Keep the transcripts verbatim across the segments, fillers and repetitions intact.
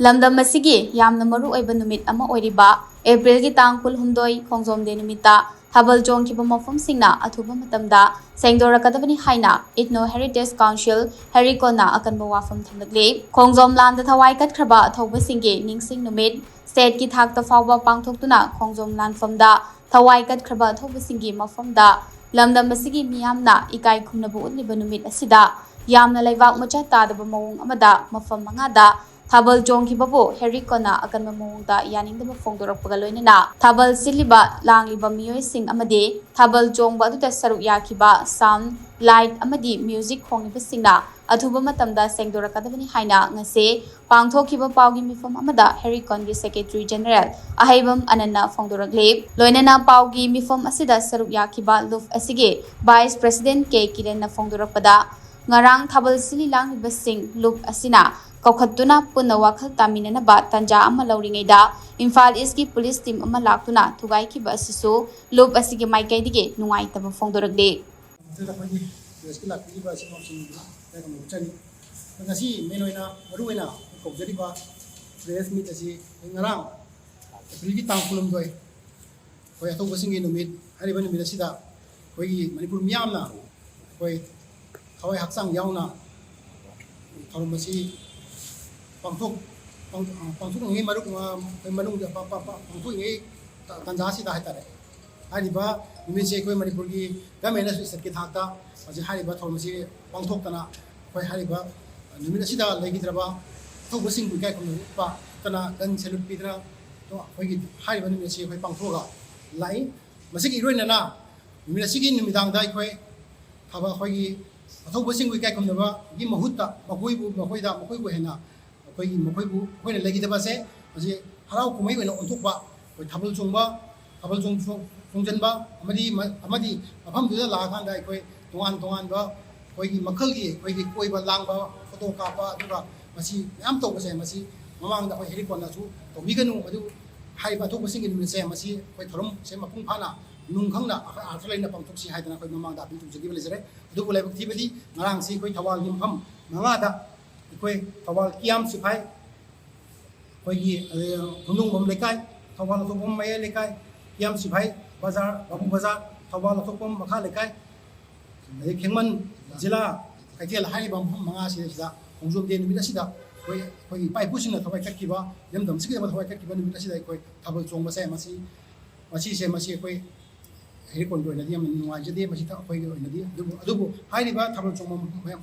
ꯂꯝꯗꯝ ꯑꯁꯤꯒꯤ ꯌꯥꯝꯅ ꯃꯔꯨ ꯑꯣꯏꯕ ꯅꯨꯃꯤꯠ ꯑꯃ ꯑꯣꯏꯔꯤꯕ ꯑꯦꯄ꯭ꯔꯤꯜꯒꯤ ꯇꯥꯡ ꯀꯨꯟꯍꯨꯝꯗꯣꯏ ꯈꯣꯡꯖꯣꯝ ꯗꯦ ꯅꯨꯃꯤꯠꯇ ꯊꯥꯕꯜ ꯆꯣꯡꯈꯤꯕ ꯃꯐꯝꯁꯤꯡꯅ ꯑꯊꯨꯕ ꯃꯇꯝꯗ ꯁꯦꯡꯗꯣꯔꯛꯀꯗꯕꯅꯤ ꯍꯥꯏꯅ ꯏꯊꯅꯣ ꯍꯦꯔꯤꯇꯦꯖ ꯀꯥꯎꯟꯁꯤꯜ ꯍꯦꯔꯤꯀꯣꯟꯅ ꯑꯀꯟꯕ ꯋꯥꯐꯝ ꯊꯝꯂꯛꯂꯤ꯫ ꯈꯣꯡꯖꯣꯝ ꯂꯥꯟꯗ ꯊꯋꯥꯏ ꯀꯠꯈ꯭ꯔꯕ ꯑꯊꯧꯕꯁꯤꯡꯒꯤ ꯅꯤꯡꯁꯤꯡ ꯅꯨꯃꯤꯠ ꯁ꯭ꯇꯦꯠꯀꯤ ꯊꯥꯛꯇ ꯐꯥꯎꯕ ꯄꯥꯡꯊꯣꯛꯇꯨꯅ ꯈꯣꯡꯖꯣꯝ ꯂꯥꯟꯐꯝꯗ ꯊꯋꯥꯏ ꯀꯠꯈ꯭ꯔꯕ ꯑꯊꯧꯕꯁꯤꯡꯒꯤ ꯃꯐꯝꯗ ꯂꯝꯗꯝ ꯑꯁꯤꯒꯤ ꯃꯤꯌꯥꯝꯅ ꯏꯀꯥꯏ ꯈꯨꯝꯅꯕ ꯎꯠꯂꯤꯕ ꯅꯨꯃꯤꯠ ꯑꯁꯤꯗ ꯌꯥꯝꯅ ꯂꯩꯕꯥꯛ ꯃꯆꯥ ꯇꯥꯗꯕ ꯃꯑꯣꯡ ꯑꯃꯗ ꯃꯐꯝ ꯃꯉꯥꯗ ꯊꯥꯕꯜ ꯆꯣꯡꯈꯤꯕꯕꯨ ꯍꯦꯔꯤꯀꯣꯟꯅ ꯑꯀꯟꯕ ꯃꯑꯣꯡꯗ ꯌꯥꯅꯤꯡꯗꯕ ꯐꯣꯡꯗꯣꯔꯛꯄꯒ ꯂꯣꯏꯅꯅ ꯊꯥꯕꯜ ꯁꯤꯜꯂꯤꯕ ꯂꯥꯡꯂꯤꯕ ꯃꯤꯑꯣꯏꯁꯤꯡ ꯑꯃꯗꯤ ꯊꯥꯕꯜ ꯆꯣꯡꯕ ꯑꯗꯨꯗ ꯁꯔꯨꯛ ꯌꯥꯈꯤꯕ ꯁꯥꯎꯟ, ꯂꯥꯏꯠ ꯑꯃꯗꯤ ꯃ꯭ꯌꯨꯖꯤꯛ ꯈꯣꯡꯂꯤꯕꯁꯤꯡꯅ ꯑꯊꯨꯕ ꯃꯇꯝꯗ ꯁꯦꯡꯗꯣꯔꯛꯀꯗꯕꯅꯤ ꯍꯥꯏꯅ ꯉꯁꯤ ꯄꯥꯡꯊꯣꯛꯈꯤꯕ ꯄꯥꯎꯒꯤ ꯃꯤꯐꯝ ꯑꯃꯗ ꯍꯦꯔꯤꯀꯣꯟꯒꯤ ꯁꯦꯀ꯭ꯔꯦꯇꯔꯤ ꯖꯦꯅꯔꯦꯜ ꯑꯍꯩꯕꯝ ꯑꯅꯟꯅ ꯐꯣꯡꯗꯣꯔꯛꯂꯤ꯫ ꯂꯣꯏꯅꯅ ꯄꯥꯎꯒꯤ ꯃꯤꯐꯝ ꯑꯁꯤꯗ ꯁꯔꯨꯛ ꯌꯥꯈꯤꯕ ꯂꯨꯞ ꯑꯁꯤꯒꯤ ꯚꯥꯏꯁ ꯄ꯭ꯔꯦꯁꯤꯗꯦꯟ ꯀꯦ ꯀꯤꯔꯟꯅ ꯐꯣꯡꯗꯣꯔꯛꯄꯗ, ꯉꯔꯥꯡ ꯊꯥꯕꯜ ꯁꯤꯜꯂꯤ ꯂꯥꯡꯂꯤꯕꯁꯤꯡ ꯂꯨꯞ ꯑꯁꯤꯅ ꯀꯧꯈꯠꯇꯨꯅ ꯄꯨꯟꯅ ꯋꯥꯈꯜ ꯇꯥꯃꯤꯟꯅꯅꯕ ꯇꯥꯟꯖꯥ ꯑꯃ ꯂꯧꯔꯤꯉꯩꯗ ꯏꯝꯐꯥꯜ ꯏꯁꯀꯤ ꯄꯨꯂꯤꯁ ꯇꯤꯝ ꯑꯃ ꯂꯥꯛꯇꯨꯅ ꯊꯨꯒꯥꯏꯈꯤꯕ ꯑꯁꯤꯁꯨ ꯂꯨꯞ ꯑꯁꯤꯒꯤ ꯃꯥꯏꯀꯩꯗꯒꯤ ꯅꯨꯡꯉꯥꯏꯇꯕ ꯐꯣꯡꯗꯣꯔꯛꯂꯤ꯫ ꯃꯊꯛꯇ ꯑꯩꯈꯣꯏꯒꯤ ꯄ꯭ꯔꯦꯁꯀꯤ ꯂꯥꯛꯄꯤꯔꯤꯕ ꯏꯆꯤꯟ ꯏꯅꯥꯎꯁꯤꯡꯕꯨ ꯏꯀꯥꯏ ꯈꯨꯝꯅꯕ ꯎꯠꯆꯔꯤ꯫ ꯉꯁꯤ ꯃꯦꯟ ꯑꯣꯏꯅ, ꯃꯔꯨ ꯑꯣꯏꯅ ꯑꯩꯈꯣꯏ ꯀꯧꯖꯔꯤꯕ ꯄ꯭ꯔꯦꯁ ꯃꯤꯠ ꯑꯁꯤ ꯑꯩꯈꯣꯏ ꯉꯔꯥꯡ ꯑꯦꯄ꯭ꯔꯤꯜꯒꯤ ꯇꯥꯡ ꯀꯨꯟꯍꯨꯝꯗꯣꯏ, ꯑꯩꯈꯣꯏ ꯑꯊꯧꯕꯁꯤꯡꯒꯤ ꯅꯨꯃꯤꯠ, ꯍꯥꯏꯔꯤꯕ ꯅꯨꯃꯤꯠ ꯑꯁꯤꯗ ꯑꯩꯈꯣꯏꯒꯤ ꯃꯅꯤꯄꯨꯔ ꯃꯤꯌꯥꯝꯅ ꯑꯩꯈꯣꯏ ꯊꯋꯥꯏ ꯍꯛꯆꯥꯡ ꯌꯥꯎꯅ ꯊꯧꯔꯝ ꯑꯁꯤ ꯄꯥꯡꯊꯣꯛ-, ꯄꯥꯡ-, ꯄꯥꯡꯊꯣꯛꯂꯤꯉꯩ ꯃꯔꯨꯞ, ꯑꯩꯈꯣꯏ ꯃꯅꯨꯡꯗ ꯄꯥ-, ꯄꯥ-, ꯄꯥ-, ꯄꯥꯡꯊꯣꯛꯂꯤꯉꯩ ꯇ-, ꯇꯥꯟꯖꯥ ꯑꯁꯤꯗ ꯍꯥꯏꯇꯥꯔꯦ, ꯍꯥꯏꯔꯤꯕ ꯅꯨꯃꯤꯠꯁꯦ ꯑꯩꯈꯣꯏ ꯃꯅꯤꯄꯨꯔꯒꯤ ꯒꯃꯦꯟꯅꯁꯨ ꯏꯁꯇꯦꯠꯀꯤ ꯊꯥꯛꯇ ꯍꯧꯖꯤꯛ ꯍꯥꯏꯔꯤꯕ ꯊꯧꯔꯝ ꯑꯁꯤ ꯄꯥꯡꯊꯣꯛꯇꯅ, ꯑꯩꯈꯣꯏ ꯍꯥꯏꯔꯤꯕ ꯅꯨꯃꯤꯠ ꯑꯁꯤꯗ ꯂꯩꯈꯤꯗ꯭ꯔꯕ ꯑꯊꯧꯕꯁꯤꯡꯕꯨ ꯏꯀꯥꯏ ꯈꯨꯝꯅꯕ ꯎꯠꯄ, ꯅꯠꯇꯅ ꯒꯟ ꯁꯦꯂꯨꯠ ꯄꯤꯗꯅ ꯑꯩꯈꯣꯏꯒꯤ ꯍꯥꯏꯔꯤꯕ ꯅꯨꯃꯤꯠ ꯑꯁꯤ ꯑꯩꯈꯣꯏ ꯄꯥꯡꯊꯣꯛꯑꯒ ꯂꯥꯛꯏ꯫ ꯃꯁꯤꯒꯤ ꯏꯔꯣꯏꯅꯅ ꯅꯨꯃꯤꯠ ꯑꯁꯤꯒꯤ ꯅꯨꯃꯤꯗꯥꯡꯗ ꯑꯩꯈꯣꯏ ꯊꯕꯛ, ꯑꯩꯈꯣꯏꯒꯤ ꯑꯊꯧꯕꯁꯤꯡꯕꯨ ꯏꯀꯥꯏ ꯈꯨꯝꯅꯕꯒꯤ ꯃꯍꯨꯠꯇ ꯃꯈꯣꯏꯕꯨ, ꯃꯈꯣꯏꯗ, ꯃꯈꯣꯏꯕꯨ ꯍꯦꯟꯅ ꯑꯩꯈꯣꯏꯒꯤ, ꯃꯈꯣꯏꯕꯨ ꯑꯩꯈꯣꯏꯅ ꯂꯩꯈꯤꯗꯕ ꯑꯁꯦ ꯍꯧꯖꯤꯛ ꯍꯔꯥꯎ ꯀꯨꯝꯍꯩ ꯑꯣꯏꯅ ꯑꯣꯟꯊꯣꯛꯄ, ꯑꯩꯈꯣꯏ ꯊꯥꯕꯜ ꯆꯣꯡꯕ, ꯊꯥꯕꯜ ꯆꯣꯡ-, ꯆꯣꯡ-, ꯆꯣꯡꯁꯤꯟꯕ ꯑꯃꯗꯤ ꯃ-, ꯑꯃꯗꯤ ꯃꯐꯝꯗꯨꯗ ꯂꯥꯛꯑꯀꯥꯟꯗ ꯑꯩꯈꯣꯏ ꯇꯣꯉꯥꯟ ꯇꯣꯉꯥꯟꯕ ꯑꯩꯈꯣꯏꯒꯤ ꯃꯈꯜꯒꯤ, ꯑꯩꯈꯣꯏꯒꯤ ꯀꯣꯏꯕ ꯂꯥꯡꯕ, ꯐꯣꯇꯣ ꯀꯥꯞꯄ, ꯑꯗꯨꯒ ꯃꯁꯤ ꯃꯌꯥꯝ ꯇꯧꯕꯁꯦ, ꯃꯁꯤ ꯃꯃꯥꯡꯗ ꯑꯩꯈꯣꯏ ꯍꯦꯔꯤꯀꯣꯟꯅꯁꯨ ꯇꯧꯕꯤꯒꯅꯨ꯫ ꯃꯗꯨ ꯍꯥꯏꯔꯤꯕ ꯑꯊꯧꯕꯁꯤꯡꯒꯤ ꯅꯨꯃꯤꯠꯁꯦ, ꯃꯁꯤ ꯑꯩꯈꯣꯏ ꯊꯧꯔꯝꯁꯦ ꯃꯄꯨꯡ ꯐꯥꯅ, ꯅꯨꯡ ꯈꯪꯅ, ꯑꯥꯔꯊ ꯂꯩꯅ ꯄꯥꯡꯊꯣꯛꯁꯤ ꯍꯥꯏꯗꯅ ꯑꯩꯈꯣꯏ ꯃꯃꯥꯡꯗ ꯑꯄꯤꯜ ꯇꯧꯖꯈꯤꯕ ꯂꯩꯖꯔꯦ꯫ ꯑꯗꯨꯕꯨ ꯂꯥꯏꯕꯛ ꯊꯤꯕꯗꯤ ꯉꯔꯥꯡꯁꯤ ꯑꯩꯈꯣꯏ ꯊꯧꯕꯥꯜꯒꯤ ꯃꯐꯝ ꯃꯉꯥꯗ ꯑꯩꯈꯣꯏ ꯊꯧꯕꯥꯜ ꯀꯤꯌꯥꯝ ꯁꯤꯐꯥꯏ ꯑꯩꯈꯣꯏꯒꯤ ꯈꯣꯡꯖꯣꯝꯕꯝ ꯂꯩꯀꯥꯏ, ꯊꯧꯕꯥꯜ ꯑꯊꯣꯛꯄꯝ ꯃꯌꯥꯏ ꯂꯩꯀꯥꯏ, ꯀꯤꯌꯥꯝ ꯁꯤꯐꯥꯏ ꯕꯖꯥꯔ, ꯕꯥꯕꯨ ꯕꯖꯥꯔ, ꯊꯧꯕꯥꯜ ꯑꯊꯣꯛꯄꯝ ꯃꯈꯥ ꯂꯩꯀꯥꯏ, ꯑꯗꯩ ꯈꯦꯡꯃꯟ ꯖꯤꯂꯥ ꯀꯩꯊꯦꯜ ꯍꯥꯏꯔꯤꯕ ꯃꯐꯝ ꯃꯉꯥꯁꯤꯗꯩꯁꯤꯗ ꯈꯣꯡꯖꯣꯝ ꯗꯦ ꯅꯨꯃꯤꯠ ꯑꯁꯤꯗ ꯑꯩꯈꯣꯏ, ꯑꯩꯈꯣꯏꯒꯤ ꯏꯄꯥ ꯏꯄꯨꯁꯤꯡꯅ ꯊꯋꯥꯏ ꯀꯠꯈꯤꯕ, ꯏꯔꯝꯗꯝꯁꯤꯒꯤꯗꯃꯛ ꯊꯋꯥꯏ ꯀꯠꯈꯤꯕ ꯅꯨꯃꯤꯠ ꯑꯁꯤꯗ ꯑꯩꯈꯣꯏ ꯊꯥꯕꯜ ꯆꯣꯡꯕꯁꯦ, ꯃꯁꯤ, ꯃꯁꯤꯁꯦ, ꯃꯁꯤ ꯑꯩꯈꯣꯏ ꯍꯩꯔꯣꯛꯀꯤ ꯑꯣꯏꯅꯗꯤ ꯌꯥꯝꯅ ꯅꯨꯡꯉꯥꯏꯖꯗꯦ꯫ ꯃꯁꯤ ꯑꯩꯈꯣꯏꯒꯤ ꯑꯣꯏꯅꯗꯤ꯫ ꯑꯗꯨꯕꯨ, ꯑꯗꯨꯕꯨ ꯍꯥꯏꯔꯤꯕ ꯊꯥꯕꯜ ꯆꯣꯡꯕ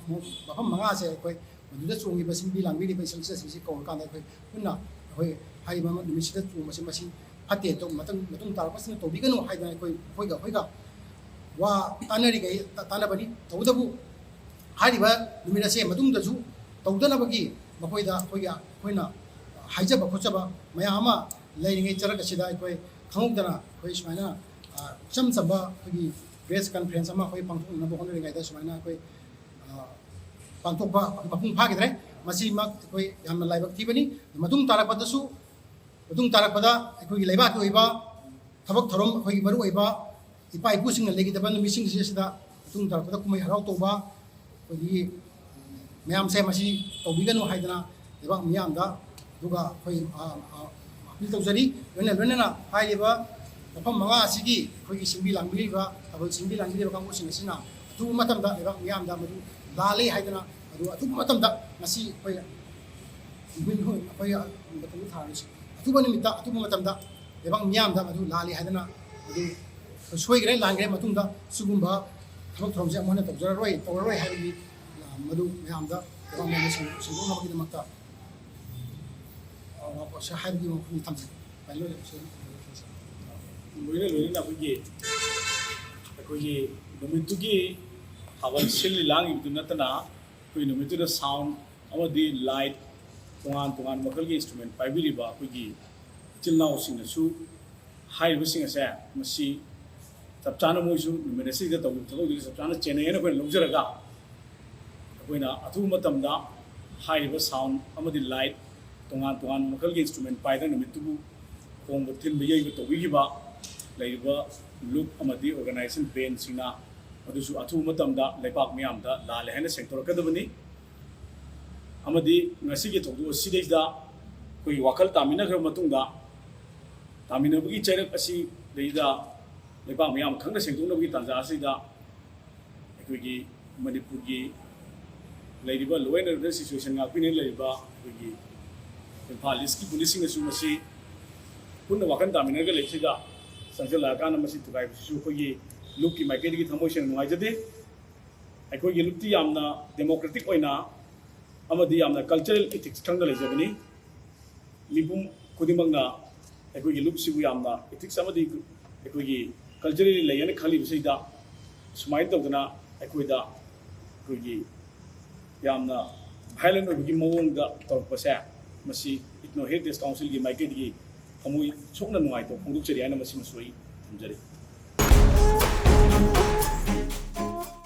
ꯃꯐꯝ ꯃꯉꯥꯁꯦ ꯑꯩꯈꯣꯏ ꯃꯗꯨꯗ ꯆꯣꯡꯉꯤꯕ ꯁꯤꯟꯕꯤ ꯂꯥꯡꯕꯤꯔꯤꯕ ꯏꯁꯩ ꯁꯛꯆꯁꯤꯡꯁꯤ ꯀꯧꯔꯀꯥꯟꯗ ꯑꯩꯈꯣꯏ ꯄꯨꯟꯅ ꯑꯩꯈꯣꯏ ꯍꯥꯏꯔꯤꯕ ꯅꯨꯃꯤꯠꯁꯤꯗ ꯆꯣꯡꯕꯁꯤ ꯃꯁꯤ ꯐꯠꯇꯦ, ꯃꯇꯨꯡ, ꯃꯇꯨꯡ ꯇꯥꯔꯛꯄꯁꯤꯡꯅ ꯇꯧꯕꯤꯒꯅꯨ ꯍꯥꯏꯗꯅ ꯑꯩꯈꯣꯏ, ꯑꯩꯈꯣꯏꯒ, ꯑꯩꯈꯣꯏꯒ ꯋꯥ ꯇꯥꯅꯔꯤꯈꯩ ꯇꯥ-, ꯇꯥꯅꯕꯅꯤ꯫ ꯇꯧꯕꯇꯕꯨ ꯍꯥꯏꯔꯤꯕ ꯅꯨꯃꯤꯠ ꯑꯁꯦ ꯃꯇꯨꯡꯗꯁꯨ ꯇꯧꯗꯅꯕꯒꯤ ꯃꯈꯣꯏꯗ ꯑꯩꯈꯣꯏꯒꯤ, ꯑꯩꯈꯣꯏꯅ ꯍꯥꯏꯖꯕ ꯈꯣꯠꯆꯕ ꯃꯌꯥꯝ ꯑꯃ ꯂꯩꯔꯤꯉꯩ ꯆꯔꯛ ꯑꯁꯤꯗ ꯑꯩꯈꯣꯏ ꯈꯪꯍꯧꯗꯅ ꯑꯩꯈꯣꯏ ꯁꯨꯃꯥꯏꯅ, ꯑ, ꯏꯆꯝ ꯆꯝꯕ ꯑꯩꯈꯣꯏꯒꯤ press conference ꯑꯃ ꯑꯩꯈꯣꯏ ꯄꯥꯡꯊꯣꯛꯅꯅꯕ ꯍꯣꯠꯅꯔꯤꯉꯩꯗ ꯁꯨꯃꯥꯏꯅ ꯑꯩꯈꯣꯏ, ꯑ, ꯄꯥꯡꯊꯣꯛꯄ ꯃꯄꯨꯡ ꯐꯥꯈꯤꯗ꯭ꯔꯦ꯫ ꯃꯁꯤꯃꯛ ꯑꯩꯈꯣꯏ ꯌꯥꯝꯅ ꯂꯥꯏꯕꯛ ꯊꯤꯕꯅꯤ꯫ ꯃꯇꯨꯡ ꯇꯥꯔꯛꯄꯗꯁꯨ, ꯃꯇꯨꯡ ꯇꯥꯔꯛꯄꯗ ꯑꯩꯈꯣꯏꯒꯤ ꯂꯩꯕꯥꯛꯀꯤ ꯑꯣꯏꯕ ꯊꯕꯛ ꯊꯧꯔꯝ, ꯑꯩꯈꯣꯏꯒꯤ ꯃꯔꯨꯑꯣꯏꯕ ꯏꯄꯥ ꯏꯄꯨꯁꯤꯡꯅ ꯂꯩꯈꯤꯗꯕ ꯅꯨꯃꯤꯠꯁꯤꯡꯁꯤ ꯑꯁꯤꯗ ꯃꯇꯨꯡ ꯇꯥꯔꯛꯄꯗ ꯀꯨꯝꯍꯩ ꯍꯔꯥꯎ ꯇꯧꯕ, ꯑꯩꯈꯣꯏꯒꯤ ꯃꯌꯥꯝꯁꯦ ꯃꯁꯤ ꯇꯧꯕꯤꯒꯅꯨ ꯍꯥꯏꯗꯅ ꯂꯩꯕꯥꯛ ꯃꯤꯌꯥꯝꯗ, ꯑꯗꯨꯒ ꯑꯩꯈꯣꯏ, ꯑ, ꯑ, appeal ꯇꯧꯖꯔꯤ꯫ ꯂꯣꯏꯅ ꯂꯣꯏꯅꯅ ꯍꯥꯏꯔꯤꯕ ꯃꯐꯝ ꯃꯉꯥ ꯑꯁꯤꯒꯤ ꯑꯩꯈꯣꯏꯒꯤ ꯁꯤꯟꯕꯤ ꯂꯥꯡꯕꯤꯔꯤꯕ, ꯊꯥꯕꯜ ꯁꯤꯟꯕꯤ ꯂꯥꯡꯕꯤꯔꯤꯕ ꯀꯥꯡꯕꯨꯁꯤꯡ ꯑꯁꯤꯅ ꯑꯊꯨꯕ ꯃꯇꯝꯗ ꯂꯩꯕꯥꯛ ꯃꯤꯌꯥꯝꯗ ꯃꯗꯨ ꯂꯥꯜꯂꯦ ꯍꯥꯏꯗꯅ, ꯑꯗꯨ ꯑꯊꯨꯕ ꯃꯇꯝꯗ ꯃꯁꯤ ꯑꯩꯈꯣꯏ, ꯑꯩꯈꯣꯏ, ꯑꯩꯈꯣꯏ ꯊꯥꯔꯤꯁꯤ ꯑꯊꯨꯕ ꯅꯨꯃꯤꯠꯇ, ꯑꯊꯨꯕ ꯃꯇꯝꯗ ꯂꯩꯕꯥꯛ ꯃꯤꯌꯥꯝꯗ ꯃꯗꯨ ꯂꯥꯜꯂꯤ ꯍꯥꯏꯗꯅ, ꯃꯗꯨ ꯁꯣꯏꯈ꯭ꯔꯦ, ꯂꯥꯟꯈ꯭ꯔꯦ, ꯃꯇꯨꯡꯗ ꯁꯤꯒꯨꯝꯕ ꯊꯕꯛ ꯊꯧꯔꯝꯁꯦ ꯑꯃꯨꯛ ꯍꯟꯅ ꯇꯧꯖꯔꯔꯣꯏ, ꯇꯧꯔꯔꯣꯏ ꯍꯥꯏꯕꯒꯤ, ꯑ, ꯃꯗꯨ ꯃꯌꯥꯝꯗ ꯂꯩꯕꯥꯛ ꯃꯤꯌꯥꯝꯗ ꯁꯦꯡ-, ꯁꯦꯡꯗꯣꯛꯅꯕꯒꯤꯗꯃꯛꯇ, ꯑ, ꯋꯥꯐꯝꯁꯦ ꯍꯥꯏꯕꯒꯤ ꯋꯥꯐꯝꯁꯤ ꯊꯝꯖꯒꯦ꯫ ꯂꯣꯏꯅ ꯂꯣꯏꯅꯅ ꯑꯩꯈꯣꯏꯒꯤ, ꯑꯩꯈꯣꯏꯒꯤ ꯅꯨꯃꯤꯠꯇꯨꯒꯤ ꯊꯥꯕꯜ ꯁꯤꯜꯂꯤ ꯂꯥꯡꯉꯤꯕꯗꯨ ꯅꯠꯇꯅ, ꯑꯩꯈꯣꯏ ꯅꯨꯃꯤꯠꯇꯨꯗ sound ꯑꯃꯗꯤ light, ꯇꯣꯉꯥꯟ ꯇꯣꯉꯥꯟꯕ ꯃꯈꯜꯒꯤ instrument ꯄꯥꯏꯕꯤꯔꯤꯕ ꯑꯩꯈꯣꯏꯒꯤ ꯏꯆꯤꯜ ꯏꯅꯥꯎꯁꯤꯡꯅꯁꯨ ꯍꯥꯏꯔꯤꯕꯁꯤꯡ ꯑꯁꯦ, ꯃꯁꯤ ꯆꯞ ꯆꯥꯅ ꯃꯣꯏꯁꯨ ꯅꯨꯃꯤꯠ ꯑꯁꯤꯗ ꯇꯧꯔꯤꯕ ꯊꯕꯛꯇꯨꯗꯤ ꯆꯞ ꯆꯥꯅ ꯆꯦꯟꯅꯩ ꯍꯥꯏꯅ ꯑꯩꯈꯣꯏꯅ ꯂꯧꯖꯔꯒ, ꯑꯩꯈꯣꯏꯅ ꯑꯊꯨꯕ ꯃꯇꯝꯗ ꯍꯥꯏꯔꯤꯕ sound ꯑꯃꯗꯤ light, ꯇꯣꯉꯥꯟ ꯇꯣꯉꯥꯟꯕ ꯃꯈꯜꯒꯤ instrument ꯄꯥꯏꯗꯅ ꯅꯨꯃꯤꯠꯇꯨꯕꯨ ꯈꯣꯡꯕ, ꯊꯤꯟꯕ, ꯌꯩꯕ ꯇꯧꯕꯤꯈꯤꯕ ꯂꯩꯔꯤꯕ ꯂꯨꯞ ꯑꯃꯗꯤ organization bandꯁꯤꯡꯅ ꯑꯗꯨꯁꯨ ꯑꯊꯨꯕ ꯃꯇꯝꯗ ꯂꯩꯕꯥꯛ ꯃꯤꯌꯥꯝꯗ ꯂꯥꯜꯂꯦ ꯍꯥꯏꯅ ꯁꯦꯡꯗꯣꯔꯛꯀꯗꯕꯅꯤ꯫ ꯑꯃꯗꯤ ꯉꯁꯤꯒꯤ ꯊꯧꯗꯣꯛ ꯑꯁꯤꯗꯩꯗ ꯑꯩꯈꯣꯏꯒꯤ ꯋꯥꯈꯜ ꯇꯥꯃꯤꯟꯅꯈ꯭ꯔꯕ ꯃꯇꯨꯡꯗ, ꯇꯥꯃꯤꯟꯅꯕꯒꯤ ꯆꯩꯔꯛ ꯑꯁꯤꯗꯩꯗ ꯂꯩꯕꯥꯛ ꯃꯤꯌꯥꯝ ꯈꯪꯅ ꯁꯦꯡꯗꯣꯛꯅꯕꯒꯤ ꯇꯥꯟꯖꯥ ꯑꯁꯤꯗ ꯑꯩꯈꯣꯏꯒꯤ ꯃꯅꯤꯄꯨꯔꯒꯤ ꯂꯩꯔꯤꯕ law and order situation ꯉꯥꯛꯄꯤꯅ ꯂꯩꯔꯤꯕ ꯑꯩꯈꯣꯏꯒꯤ ꯏꯝꯐꯥꯜ ꯏꯁꯀꯤ ꯄꯨꯂꯤꯁꯁꯤꯡꯅꯁꯨ ꯃꯁꯤ ꯄꯨꯟꯅ ꯋꯥꯈꯜ ꯇꯥꯃꯤꯟꯅꯔꯒ ꯂꯩꯕꯁꯤꯗ ꯆꯪꯁꯤꯜꯂꯛꯑꯀꯥꯟꯗ ꯃꯁꯤ ꯊꯨꯒꯥꯏꯕꯁꯤꯁꯨ ꯑꯩꯈꯣꯏꯒꯤ ꯂꯨꯞꯀꯤ ꯃꯥꯏꯀꯩꯗꯒꯤ ꯊꯃꯣꯏ ꯁꯦꯡꯅ ꯅꯨꯡꯉꯥꯏꯖꯗꯦ꯫ ꯑꯩꯈꯣꯏꯒꯤ ꯂꯨꯞꯇꯤ ꯌꯥꯝꯅ democratic ꯑꯣꯏꯅ ꯑꯃꯗꯤ ꯌꯥꯝꯅ cultural ethics ꯈꯪꯅ ꯂꯩꯖꯕꯅꯤ꯫ ꯃꯤꯄꯨꯝ ꯈꯨꯗꯤꯡꯃꯛꯅ ꯑꯩꯈꯣꯏꯒꯤ ꯂꯨꯞꯁꯤꯕꯨ ꯌꯥꯝꯅ ethics ꯑꯃꯗꯤ ꯑꯩꯈꯣꯏꯒꯤ culturally ꯂꯩ ꯍꯥꯏꯅ ꯈꯜꯂꯤꯕꯁꯤꯗ ꯁꯨꯃꯥꯏꯅ ꯇꯧꯗꯅ ꯑꯩꯈꯣꯏꯗ ꯑꯩꯈꯣꯏꯒꯤ ꯌꯥꯝꯅ violent ꯑꯣꯏꯕꯒꯤ ꯃꯑꯣꯡꯗ ꯇꯧꯔꯛꯄꯁꯦ, ꯃꯁꯤ Ethno Heritage Councilꯒꯤ ꯃꯥꯏꯀꯩꯗꯒꯤ ꯊꯃꯣꯏ ꯁꯣꯛꯅ ꯅꯨꯡꯉꯥꯏꯇꯕ ꯐꯣꯡꯗꯣꯛꯆꯔꯤ ꯍꯥꯏꯅ ꯃꯁꯤꯃꯁꯨ ꯑꯩ ꯊꯝꯖꯔꯤ꯫